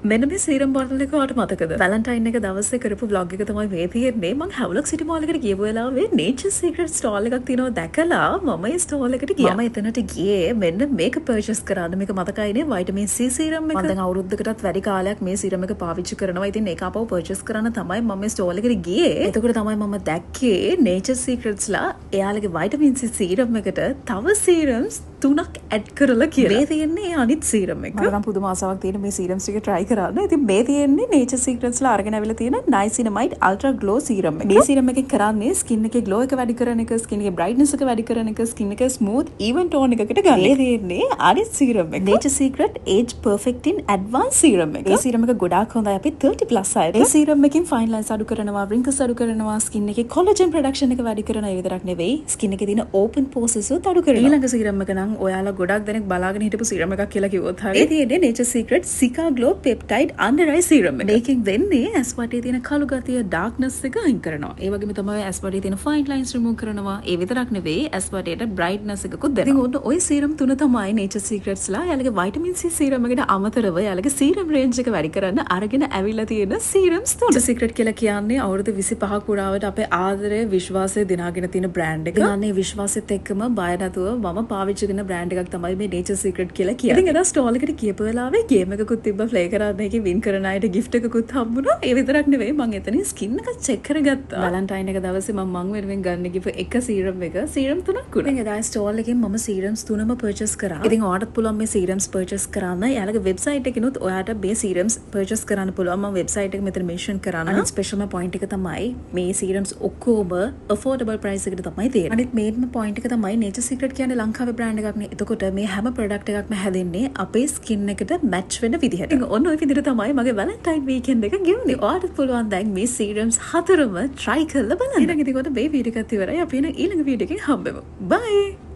මෙන්න මේ serum bottle එක ඔයාලට මතකද? වැලන්ටයින් එක දවසේ කරපු ව්ලොග් එක තමයි මේ තියෙන්නේ. මං හැව්ලොක් සිටි මෝල් එකට ගියපු වෙලාවේ නේචර් සීක්‍රට් ස්ටෝල් එකක් තියෙනවා දැකලා මම ඒ ස්ටෝල් එකට ගියා. මම එතනට ගියේ මෙන්න මේක පර්චේස් කරන්න. මේක මතකයිනේ වයිටමින් C serum එක. මම දැන් අවුරුද්දකටත් වැඩි කාලයක් මේ සීරම් එක පාවිච්චි කරනවා. ඉතින් ඒක ආපහු පර්චේස් කරන්න තමයි මම මේ ස්ටෝල් එකට ගියේ. එතකොට තමයි මම දැක්කේ නේචර් සීක්‍රට්ස් ලා එයාලගේ වයිටමින් C serum එකට තව සීරම්ස් තුනක් ඇඩ් කරලා කියලා. මේ තියෙන්නේ අනිත් සීරම් එක. මට නම් පුදුම ආසාවක් තියෙන මේ සීරම්ස් ටික try කරන්න. ඉතින් මේ තියෙන්නේ නේචර් සීක්‍රට්ස් ලා අරගෙන ආවිලා තියෙන නයිසිනමයිඩ් අල්ට්‍රා ග්ලෝ සීරම් එක. මේ සීරම් එකෙන් කරන්නේ ස්කින් එකේ ග්ලෝ එක වැඩි කරන එක, ස්කින් එකේ බ්‍රයිට්නස් එක වැඩි කරන එක, ස්කින් එක ස්මූත් ඊවන් ටෝන් එකකට ගන්න. මේ තියෙන්නේ අනිත් සීරම් එක. Nature secret age perfecting advance serum එක. මේ සීරම් එක ගොඩාක් හොඳයි අපි 30 ප්ලස් අයට. මේ සීරම් එකෙන් ෆයින් ලයින්ස් අඩු කරනවා, රින්කල්ස් අඩු කරනවා, ස්කින් එකේ කොලජන් ප්‍රොඩක්ෂන් එක වැඩි කරනවා. ඒ විතරක් නෙවෙයි ස්කින් එකේ තියෙන ඕපන් පෝසස් උත් අඩු කරනවා. ඊළඟ සීරම් එක නම් ඔයාලා ගොඩක් දෙනෙක් බලාගෙන හිටපු සීරම් එකක් කියලා කිව්වොත් හරි. ඒ තියෙන්නේ Nature Secret Cica Glow Peptide Under Eye Serum එක. මේකෙන් වෙන්නේ ඇස් වටේ තියෙන කළු ගතිය, ඩාර්ක්නස් එක අයින් කරනවා. ඒ වගේම තමයි ඇස් වටේ තියෙන ෆයින් ලයින්ස් රිමූව් කරනවා. ඒ විතරක් නෙවෙයි ඇස් වටේට බ්‍රයිට්නස් එකකුත් දෙනවා. ඉතින් ඔන්න ඔය සීරම් තුන තමයි Nature Secrets ලා එයාලගේ වයිටමින් C serum එකට අමතරව එයාලගේ සීරම් රේන්ජ් එක වැඩි කරන්න අරගෙන ඇවිල්ලා තියෙන සීරම්ස් තුන. Nature Secret කියලා කියන්නේ අවුරුදු 25ක් පුරාවට අපේ ආදරය, විශ්වාසය දිනාගෙන තියෙන බ්‍රෑන්ඩ් එක. අනේ විශ්වාසෙත් එක්කම බය නැතුව මම පාවිච්චි කරන බ්‍රෑන්ඩ් එකක් තමයි මේ Nature Secret කියලා කියන්නේ. ඉතින් එදා ස්ටෝල් එකට ගියපු වෙලාවේ ගේම් එකකුත් තිබ්බා ප්ලේ කරන්න. ඒකේ වින් කරන අයට ගිෆ්ට් එකකුත් හම්බුණා. ඒ විතරක් නෙවෙයි මං එතනින් ස්කින් එක චෙක් කරගත්තා. වැලන්ටයින් එක දවසේ මං වෙනුවෙන් ගන්න ගියපු එක සීරම් එක සීරම් තුනක් වුණා. ඉතින් එදා ස්ටෝල් එකෙන් මම සීරම්ස් තුනම පර්චේස් කරා. ඉතින් ඔයාටත් පුළුවන් මේ සීරම්ස් පර්චේස් කරන්න. එයාලගේ වෙබ්සයිට් එකකිනුත් ඔයාට මේ සීරම්ස් පර්චේස් කරන්න පුළුවන්. මම වෙබ්සයිට් එක මෙතන මෙන්ෂන් කරන්න. අනිත් ස්පෙෂල්ම පොයින්ට් එක තමයි මේ සීරම්ස් ඔක්කොම ඇෆෝඩබල් ප්‍රයිස් එකට තමයි තියෙන්නේ. අනිත් මේන්ම පොයින්ට් එක තමයි Nature Secret කියන්නේ ලංකාවේ බ්‍රෑන්ඩ් එකක් නේ. එතකොට මේ හැම ප්‍රොඩක්ට් එකක්ම හැදෙන්නේ අපේ ස්කින් එකට මැච් වෙන විදිහට. ඉතින් ඔන්න ඔය විදිහට තමයි මගේ වැලන්ටයින් වීකෙන්ඩ් එක ගෙවුනේ. ඔයාලටත් පුළුවන් දැන් මේ සීරම්ස් හතරම try කරලා බලන්න. එහෙනම් ඉතින් ඔන්න මේ වීඩියෝ එකත් ඉවරයි. අපි එන ඊළඟ වීඩියෝ එකෙන් හම්බෙමු. බයි.